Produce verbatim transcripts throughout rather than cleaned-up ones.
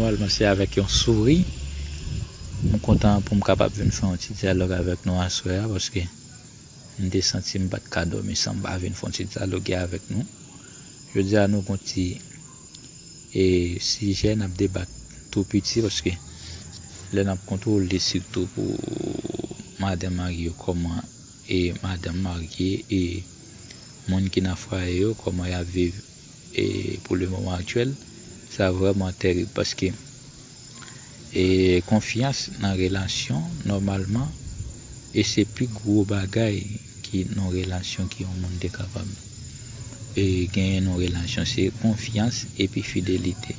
Kòmanse avèk yon souri. M kontan pou m kapab vin fè yon ti dyalòg avèk nou aswè a, paske m te santi m pa t ka dòmi san m pa vin fè yon ti dyaloge avèk nou. Jodi a, nou gon ti, e, sijè n ap debat tou piti, paske lè n ap kontwole, sitou pou madan marye yo, kòman, e, madanm marye, e, moun ki nan fwaye yo, kòman y ap viv, e, pou le moman aktyèl, sa vrèman tèrib, paske, e, konfyans nan relasyon, nòmalman, e se pi gwo bagay ki nan relasyon ki yon moun te kapab, e, genyen nan relasyon, se konfyans epi fidelite.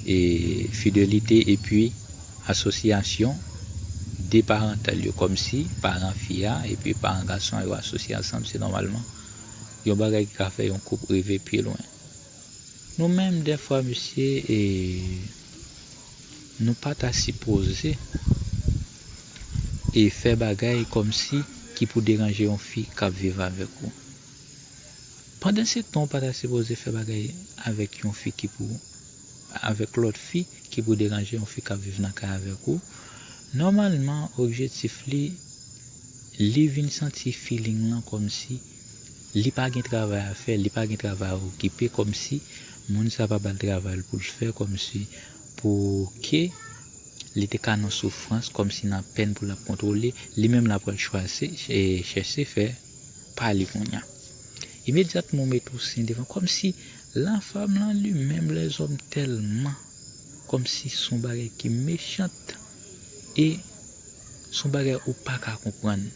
E, fidelite epi asosyasyon de parantal yo, kòmsi paran fi a epi paran gason an yo asosye ansanm, se nòmalman yon bagay ki ka fè yon koup rive pi lwen. Nou menm, dèfwa, mesye, e, nou pa ta sipoze, e, fè bagay kòmsi ki pou deranje yon fi k ap viv avèk ou. Pandan se tan, ou pa ta sipoze fè bagay avèk yon fi ki pou, avèk lòt fi ki pou deranje yon fi k ap viv nan kay avèk ou. Nòmalman, objektif li, li vin santi feeling lan kòmsi li pa gen travay a fè, li pa gen travay a okipe, kòmsi moun sa pa ba l travay pou l fè, kòmsi pou ke li te ka nan soufrans, kòmsi nan pèn pou l ap kontwole, li menm l ap pral chwazi, e, chèche fè pa li kounye a. Imedyatman, ou mete w sen devan, kòmsi la femme lan li menm, lèzòm tèlman, kòmsi s on bagay ki mechant, e s on bagay ou pa ka konprann.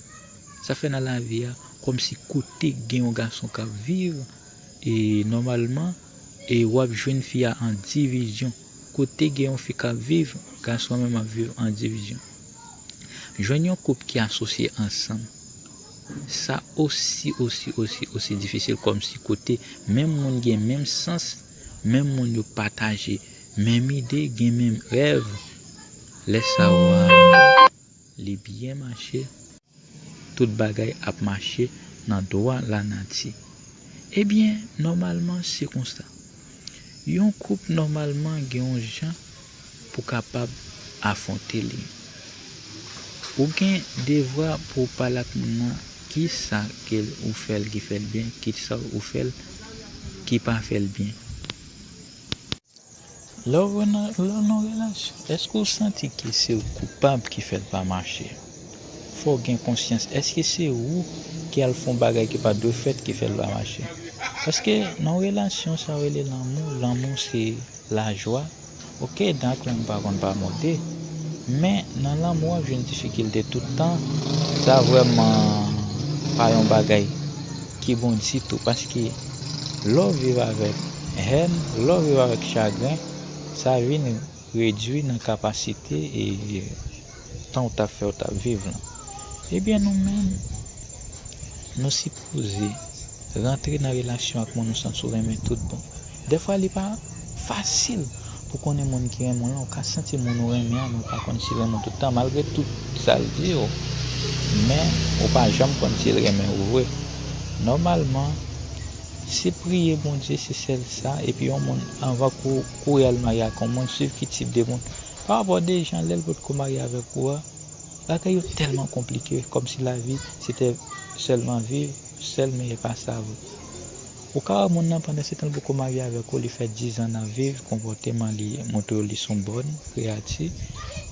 Sa fè nan lavi a, kòmsi kote gen yon gason k ap viv, e nòmalman, e w ap jwenn fi a an divizyon. Kote gen yon fi k ap viv, gason an menm ap viv an divizyon. Jwenn yon koup ki asosye ansanm, sa osi, osi, osi, osi difisil, kòmsi kote menm moun gen menm sans, menm moun yo pataje menm ide, gen menm rèv. Lè sa, wa, li byen mache, tout bagay ap mache nan dwa lanati. Ebyen, nòmalman, se konsa. Yon koup, nòmalman, gen yon jan pou kapab afwonte li. Ou gen devwa pou w pale ak moun nan, ki sa ke ou fè l ki fè l byen, ki sa ou fè l ki pa fè l byen. Lè w nan, lè w nan relasyon, èske w santi ke se ou koupab ki fè l pa mache? Fò w gen konsyans. Èske se ou ki al fè yon bagay ki pa t dwe fèt ki fè l pa mache? Paske nan yon relasyon, sa yo rele lanmou. Lanmou se lajwa. Oke, dan ak lang pa konn pa mòde. Men, nan lanmou, w ap jwenn difikilte tout tan. Sa vrèman pa yon bagay ki bon ditou. Paske lè w viv avèk hèn, lè w viv avèk chagren, sa vin redui nan kapasite e tan w t ap fè w t ap viv lan. Ebyen, nou menm, nou sipoze rantre nan relasyon ak moun ou santi w renmen tout bon. Dèfwa, li pa fasil pou konnen moun ki renmen w lan. Ou ka santi moun ou renmen an, men ou pa konn si l renmen w tout tan, malgre tout sa l di w. Men, ou pa janm konn si l renmen w vre. Nòmalman, se priye Bondye, se sèl sa. Epi yon moun, anvan kou, kouri al marye ak yon moun, swiv ki tip de moun. Pa rapò de jan, lè l potko marye avèk ou a, bagay yo tèlman konplike, kòmsi lavi se te sèlman viv, sèl men e pa sa vre. Ou ka wè moun nan pandan se tan l poko marye avèk ou, li fè dizan n ap viv, konpòteman li montre w li s on bòn kreyati.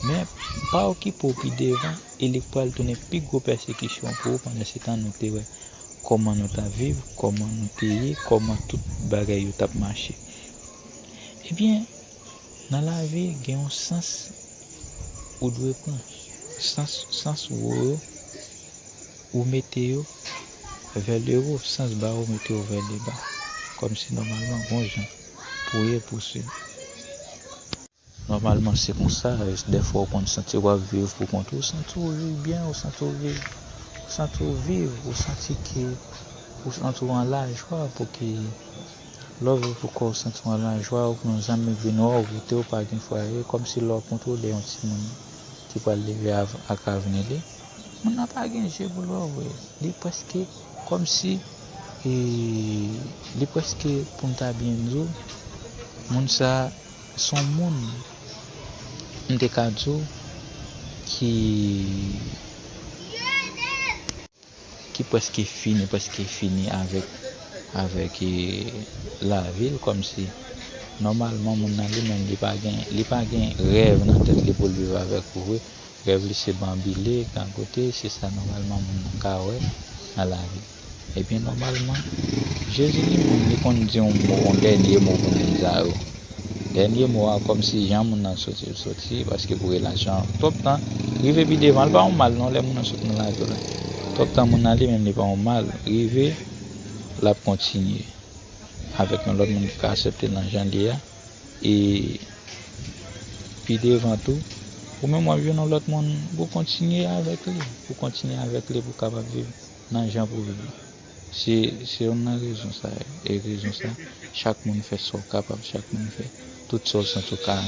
Men pa okipe w pi devan, e li pral tounen pi gwo pèsekisyon pou ou. Pandan se tan, nou te wè kòman nou t ap viv, kòman nou te ye, kòman tout bagay yo t ap mache. Ebyen, nan lavi, gen yon sans ou dwe pran. Sans, sans wo yo, ou mete yo vè le wo, sans ba yo, ou mete yo vè le ba. Kòmsi nòmalman, gon jan pou ye pou swiv. Nòmalman, se konsa, dèfwa ou konn santi w ap viv pou kont ou, ou santi w viv byen, ou santi w viv, ou santi w viv, ou santi ke, ou santi w an lajwa, pouki lè w viv pou kò w, ou santi w an lajwa, ou gen yon zanmi k vin wè w, ou rete, ou pa gen fwaye, kòmsi lè w kontwole yon timoun ki pral leve av-, ak avni li, moun nan pa gen je pou l wè w vre. Li prèske kòmsi, e, li prèske, pou m ta byen di w, moun sa a s on moun M te ka di w ki ki prèske fini, prèske fini avèk, avèk, eh, lavi l, kòmsi nòmalman moun nan li menm li pa gen, li pa gen rèv nan tèt li pou l viv avèk ou vre. Rèv li se banbile, gagote, se sa nòmalman moun nan ka wè nan lavi. Ebyen nòmalman, Jezi li menm li konn di yon mo, yon dènye mo pou moun sa yo. Dènye mo a, kòmsi jan moun nan soti, l soti, paske pou relasyon an, twòp tan, rive pi devan, l pa yon mal non, lè moun nan sot nan lavi w la. Twòp tan moun nan li menm li pa yon mal, rive, l ap kontinye avèk yon lòt moun ki ka aksepte l nan jan l ye a. E pi devan tou, ou menm w ap jwenn yon lòt moun pou kontinye avèk li, pou kontinye avèk li, pou kapab viv nan jan pou viv. Se, se youn nan rezon sa yo. E rezon sa, chak moun fè sa w kapab, chak moun fè tout sa w santi w ka